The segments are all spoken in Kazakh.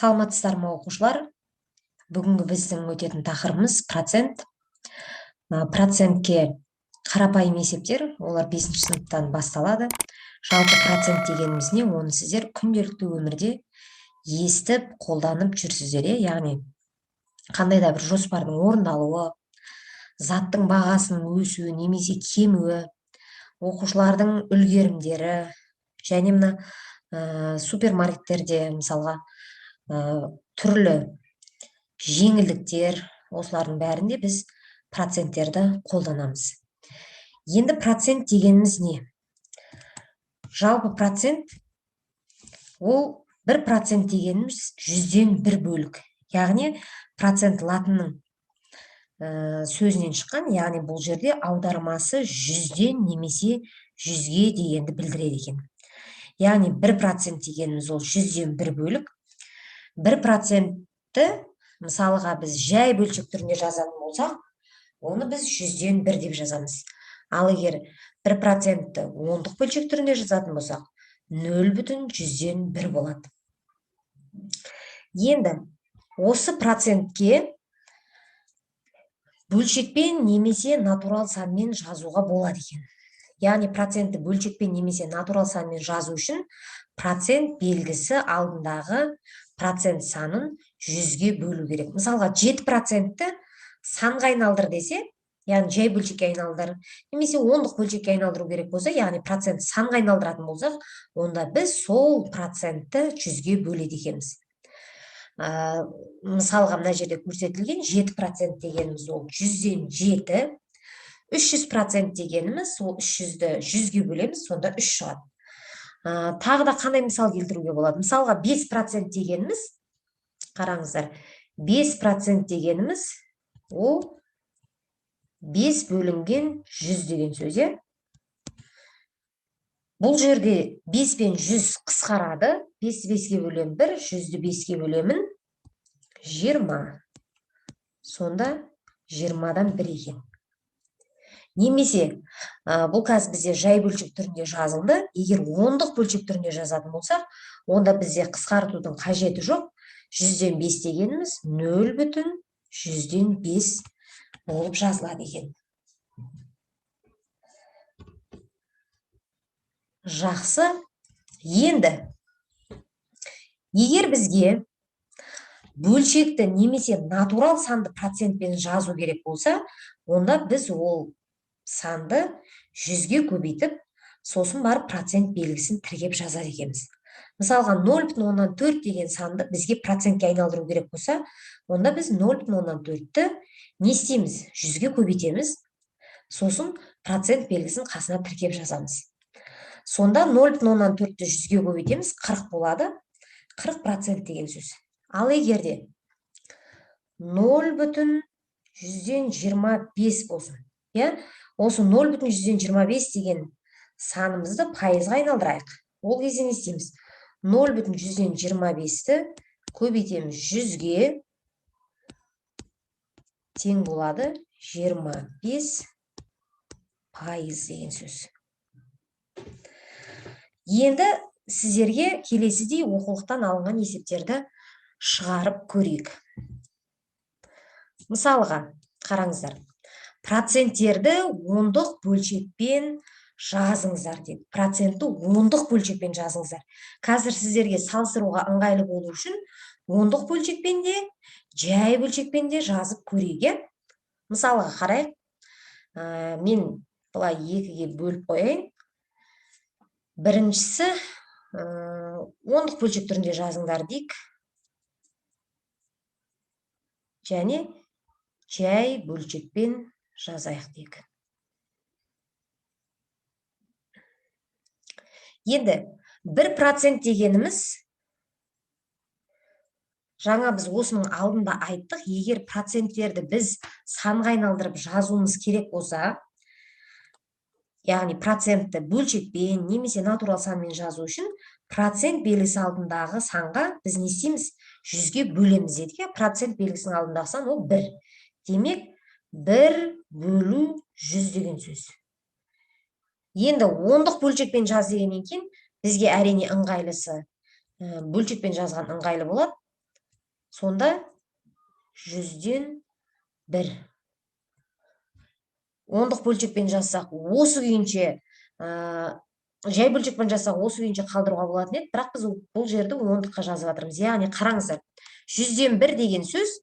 Саламатсыздар ма, оқушылар? Бүгінгі біздің өтетін тақырыбымыз процент. Процентке қарапайым есептер, олар 5 сыныптан басталады. Жалпы процент дегеніміз не? Оны сіздер күнделікті өмірде естіп, қолданып жүрсіздер, иә? Яғни қандай да бір жоспардың орындалуы, заттың бағасының өсуі немесе кемуі, оқушылардың үлгерімдері және мына супермаркеттерде мысалға түрлі жеңілдіктер, осылардың бәрінде біз проценттерді қолданамыз. Енді процент дегеніміз не? Жалпы процент ол 1% дегеніміз 1/100 бөлік. Яғни процент латынның сөзінен шыққан, яғни бұл жерде аудармасы жүзден немесе жүзге дегенді білдіреді екен. Яғни 1% дегеніміз ол 1/100 бөлік. 1%-ті мысалға біз жай бөлшек түрінде жазатын болсақ, оны біз 1/100 деп жазамыз. Ал егер 1%-ті ондық бөлшек түрінде жазатын болсақ, 0,1 болады. Енді осы процентке бөлшекпен немесе натурал санмен жазуға болады екен. Яғни процентті бөлшекпен немесе натурал санмен жазу үшін процент белгісі алдындағы процент санын 100-ге бөлу керек. Мысалға 7%-ті санға айналдыр десе, яғни жай бөлшекке айналдыр немесе ондық бөлшекке айналдыру керек болса, яғни процент санға айналдыратын болсақ, онда біз сол процентті 100-ге бөледі екенбіз. Мысалға мына жерде көрсетілген 7% дегеніміз ол 7/100, 300% дегеніміз ол 300-ді 100-ге бөлеміз, сонда 3 шығады. Тағы да қандай мысал келтіруге болады? Мысалға 5% дегеніміз, қараңыздар, 5% дегеніміз ол 5 бөлінген 100 деген сөз, иә? Бұл жерде 5 пен 100 қысқарады. 5-ті 5-ге бөлемін 1, 100-ді 5-ге бөлемін 20. Сонда 20-дан 1 екен. Немесе бұл қазір бізде жай бөлшек түрінде жазылды. Егер ондық бөлшек түрінде жазатын болсақ, онда бізде қысқартудың қажеті жоқ. 5/100 дегеніміз 0,5 болып жазылады екен. Жақсы. Енді егер бізге бөлшекті немесе натурал санды процентпен жазу керек болса, онда біз ол санды 100-ге көбейтіп, сосын барып процент белгісін тіркеп жазады екенбіз. Мысалға 0,4 деген санды бізге процентке айналдыру керек болса, онда біз 0,4-ті не істейміз? 100-ге көбейтеміз, сосын процент белгісін қасына тіркеп жазамыз. Сонда 0,4-ті 100-ге көбейтеміз, 40 болады. 40% деген сөз. Ал егер де 0,125 болсын, иә? Осы 0,125 деген санымызды пайызға айналдырайық. Ол кезде не істейміз? 0,125-ті көбейтеміз 100-ге, тең болады 25% деген сөз. Енді сіздерге келесідей оқулықтан алынған есептерді шығарып көрейік. Мысалға, қараңыздар, проценттерді ондық бөлшекпен жазыңыздар дейді. Процентті ондық бөлшекпен жазыңыздар. Қазір сіздерге салыстыруға ыңғайлы болу үшін ондық бөлшекпен де, жай бөлшекпен де жазып көрейік, иә? Мысалға қарайық. Мен былай екіге бөліп қояйын. Біріншісі ондық бөлшек түрінде жазыңдар дейік. Және жай бөлшекпен жазайық дейік. Енді 1% дегеніміз, жаңа біз осының алдында айттық, егер проценттерді біз санға айналдырып жазуымыз керек болса, яғни процентті бөлшекпен немесе натурал санмен жазу үшін процент белгісі алдындағы санға біз не істейміз? 100-ге бөлеміз дедік, иә? Процент белгісінің алдындағы сан ол 1. Демек, 1 бөлу 100 деген сөз. Енді ондық бөлшекпен жаз дегеннен кейін бізге әрине ыңғайлысы бөлшекпен жазған ыңғайлы болады. Сонда 1/100. Ондық бөлшекпен жазсақ, осы күйінше, жай бөлшекпен жазсақ, осы күйінше қалдыруға болатын еді, бірақ біз бұл жерді ондыққа жазып жатырмыз. Яғни қараңыздар, 1/100 деген сөз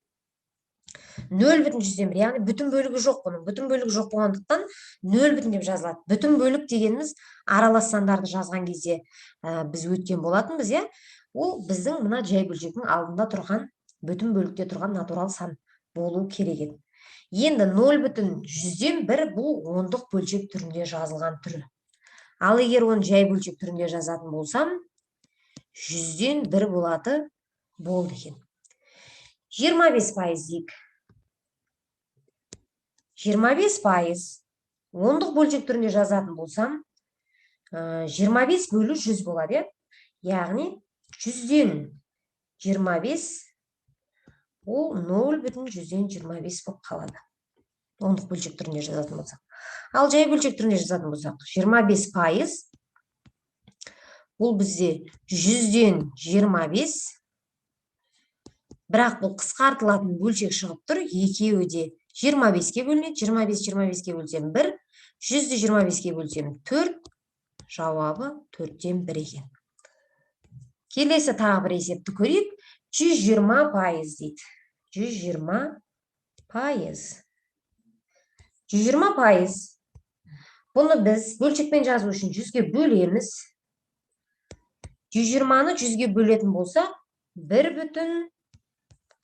0,1, яғни бүтін бөлігі жоқ бұның. Бүтін бөлігі жоқ болғандықтан нөл бүтін деп жазылады. Бүтін бөлік дегеніміз аралас сандарды жазған кезде біз өткен болатынбыз, иә? Ол біздің мына жай бөлшектің алдында тұрған бүтін бөлікте тұрған натурал сан болу керек еді. Енді 0,1 бұл ондық бөлшек түрінде жазылған түрі. Ал егер оны жай бөлшек түрінде жазатын болсам, 1/100 болады болды екен. 25% дейік. 25% ондық бөлшек түрінде жазатын болсам, 25 бөлу 100 болады, иә? Яғни 25/100 ол 0,25 болып қалады. Ондық бөлшек түрінде жазатын болсақ. Ал жай бөлшек түрінде жазатын болсақ, 25% бұл бізде 25/100, бірақ бұл қысқартылатын бөлшек шығып тұр, екеуі де 25-ке бөлінеді. 25 25-ке бөлсем 1, 100-ді 25-ке бөлсем 4, жауабы 1/4 екен. Келесі тағы бір есепті көрейік. 120% дейді. 120%. 120%. Бұны біз бөлшекпен жазу үшін 100-ге бөлеміз. 120-ны 100-ге бөлетін болсақ, бір бүтін,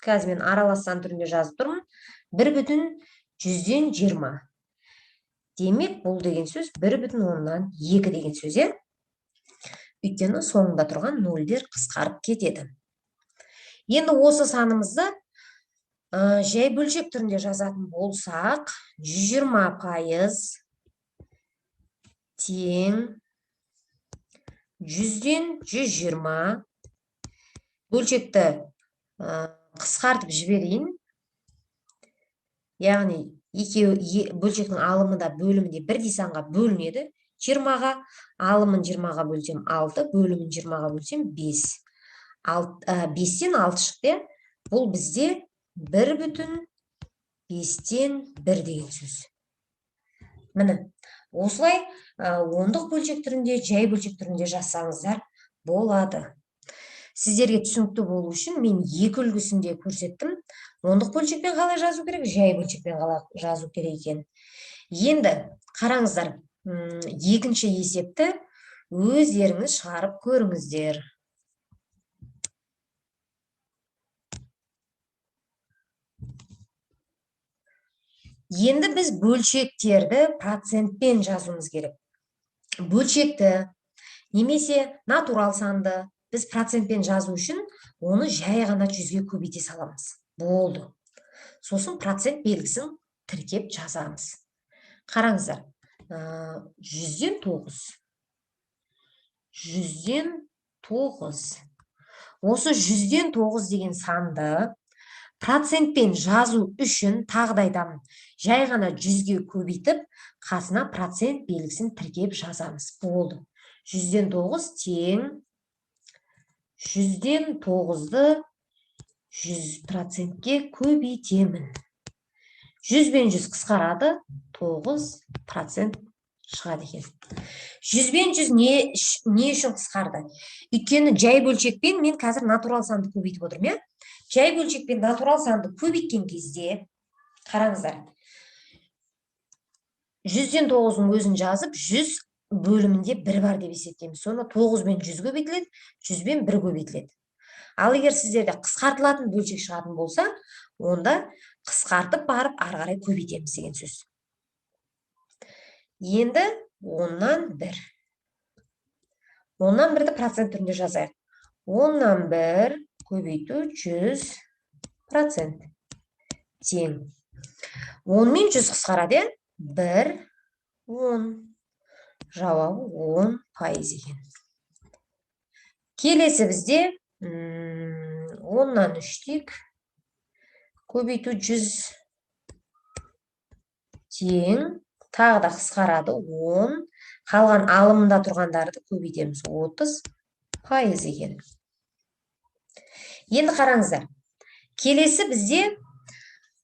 қазір мен аралас сан түрінде жазып тұрмын, 1,20. Демек, бұл деген сөз 1,2 деген сөз, иә? Өйткені соңында тұрған нөлдер қысқарып кетеді. Енді осы санымызды жай бөлшек түрінде жазатын болсақ, 120% тең 120/100. Бөлшекті қысқартып жіберейін. Яғни екеуі бөлшектің алымы да бөлімі де бірдей санға бөлінеді. 20-ға, алымын 20-ға бөлсем 6, бөлімін 20-ға бөлсем 5. 5-тен 6 шықты, иә? Бұл бізде 1,5 деген сөз. Міне, осылай ондық бөлшек түрінде, жай бөлшек түрінде жазсаңыздар болады. Сіздерге түсінікті болу үшін мен екі үлгісінде көрсеттім. Ондық бөлшекпен қалай жазу керек, жай бөлшекпен қалай жазу керек екен. Енді қараңыздар, екінші есепті өздеріңіз шығарып көріңіздер. Енді біз бөлшектерді процентпен жазуымыз керек. Бөлшекті немесе натурал санды біз процентпен жазу үшін оны жай ғана 100-ге көбейте саламыз. Болды. Сосын процент белгісін тіркеп жазамыз. Қараңыздар, 9/100. 9/100. Осы 9/100 деген санды процентпен жазу үшін тағы да айтамын, жай ғана 100-ге көбейтіп, қасына процент белгісін тіркеп жазамыз. Болды. 9/100 тең 9/100-ды 100%-ке көбейтемін. 100 бен 100 қысқарады, 9% шығады екен. 100 бен 100 не үшін қысқарды? Өйткені жай бөлшекпен мен қазір натурал санды көбейтіп отырмын, иә? Жай бөлшекпен натурал санды көбейткен кезде, қараңыздар, 9/100-дің өзін жазып, 100 бөлімінде 1 бар деп есептейміз. Сонда 9 бен 100 көбейтіледі, 100 бен 1 көбейтіледі. Ал егер сіздерде қысқартылатын бөлшек шығатын болса, онда қысқартып барып ары қарай көбейтеміз деген сөз. Енді 1/10. 1/10-ді процент түрінде жазайық. 1/10 көбейту 100% тең. 10 мен 100 қысқарады, иә? 1, 10. Жауабы 10% екен. Келесі бізде, 3/10 дейік. Көбейту 100 тең, тағы да қысқарады 10. Қалған алымында тұрғандарды көбейтеміз, 30% екен. Енді қараңыздар, Келесі бізде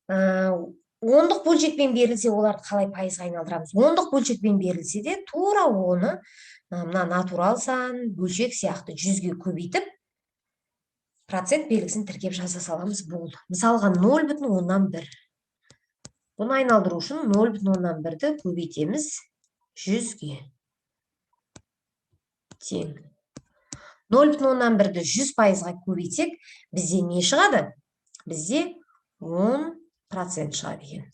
ондық бөлшекпен берілсе, оларды қалай пайызға айналдырамыз? Ондық бөлшекпен берілсе де, тура оны мына натурал сан, бөлшек сияқты 100-ге көбейтіп, процент белгісін тіркеп жаза саламыз, болды. Мысалға, 0,1. Бұны айналдыру үшін 0,1-ді көбейтеміз 100-ге. Тең. 0,1-ді 100%-ға көбейтсек, бізде не шығады? Бізде 10% шығады екен.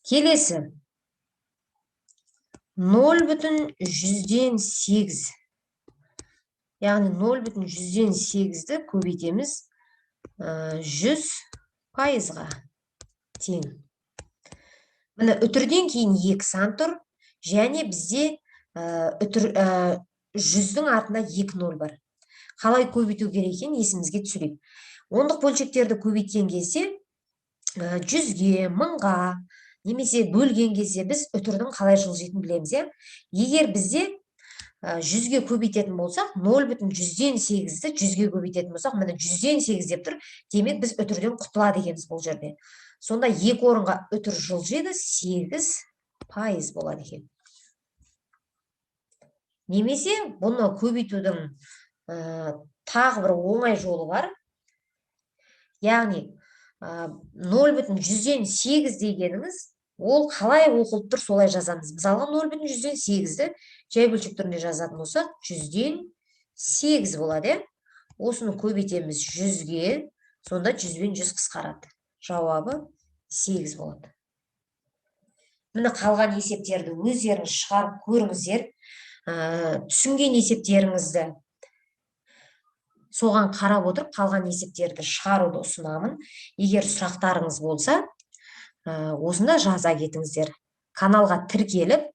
Келесі 0,8, яғни 0,8-ді көбейтеміз 100%-ға тең. Міне, үтірден кейін екі сан тұр және бізде үтір, 100-дің артында екі нөл бар. Қалай көбейту керек екенін есімізге түсірейік. Ондық бөлшектерді көбейткен кезде, 100-ге, 1000-ға немесе бөлген кезде біз үтірдің қалай жылжитынын білеміз, иә. Егер бізде 100-ге көбейтетін болсақ, 0,8-ді 100-ге көбейтетін болсақ, міне, 8% деп тұр, демек, біз үтірден құтылады екенбіз бұл жерде. Сонда екі орынға үтір жылжиды, 8% болады екен. Немесе бұны көбейтудің тағы бір оңай жолы бар, яғни 0,8 дегеніңіз ол қалай оқылып тұр, солай жазамыз. Мысалға, 0,8-ді жай бөлшек түрінде жазатын болсақ, 8% болады, иә. Осыны көбейтеміз 100-ге, сонда 100 бен 100 қысқарады, жауабы 8 болады. Міне, қалған есептерді өздеріңіз шығарып көріңіздер. Түсінген есептеріңізді соған қарап отырып, қалған есептерді шығаруды ұсынамын. Егер сұрақтарыңыз болса, осында жаза кетіңіздер. Каналға тіркеліп,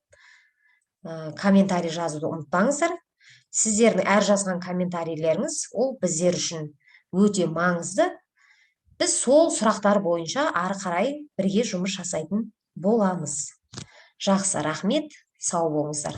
комментарий жазуды ұмытпаңыздар. Сіздердің әр жазған комментарийлеріңіз ол біздер үшін өте маңызды. Біз сол сұрақтар бойынша ары қарай бірге жұмыс жасайтын боламыз. Жақсы, рахмет, сау болыңыздар.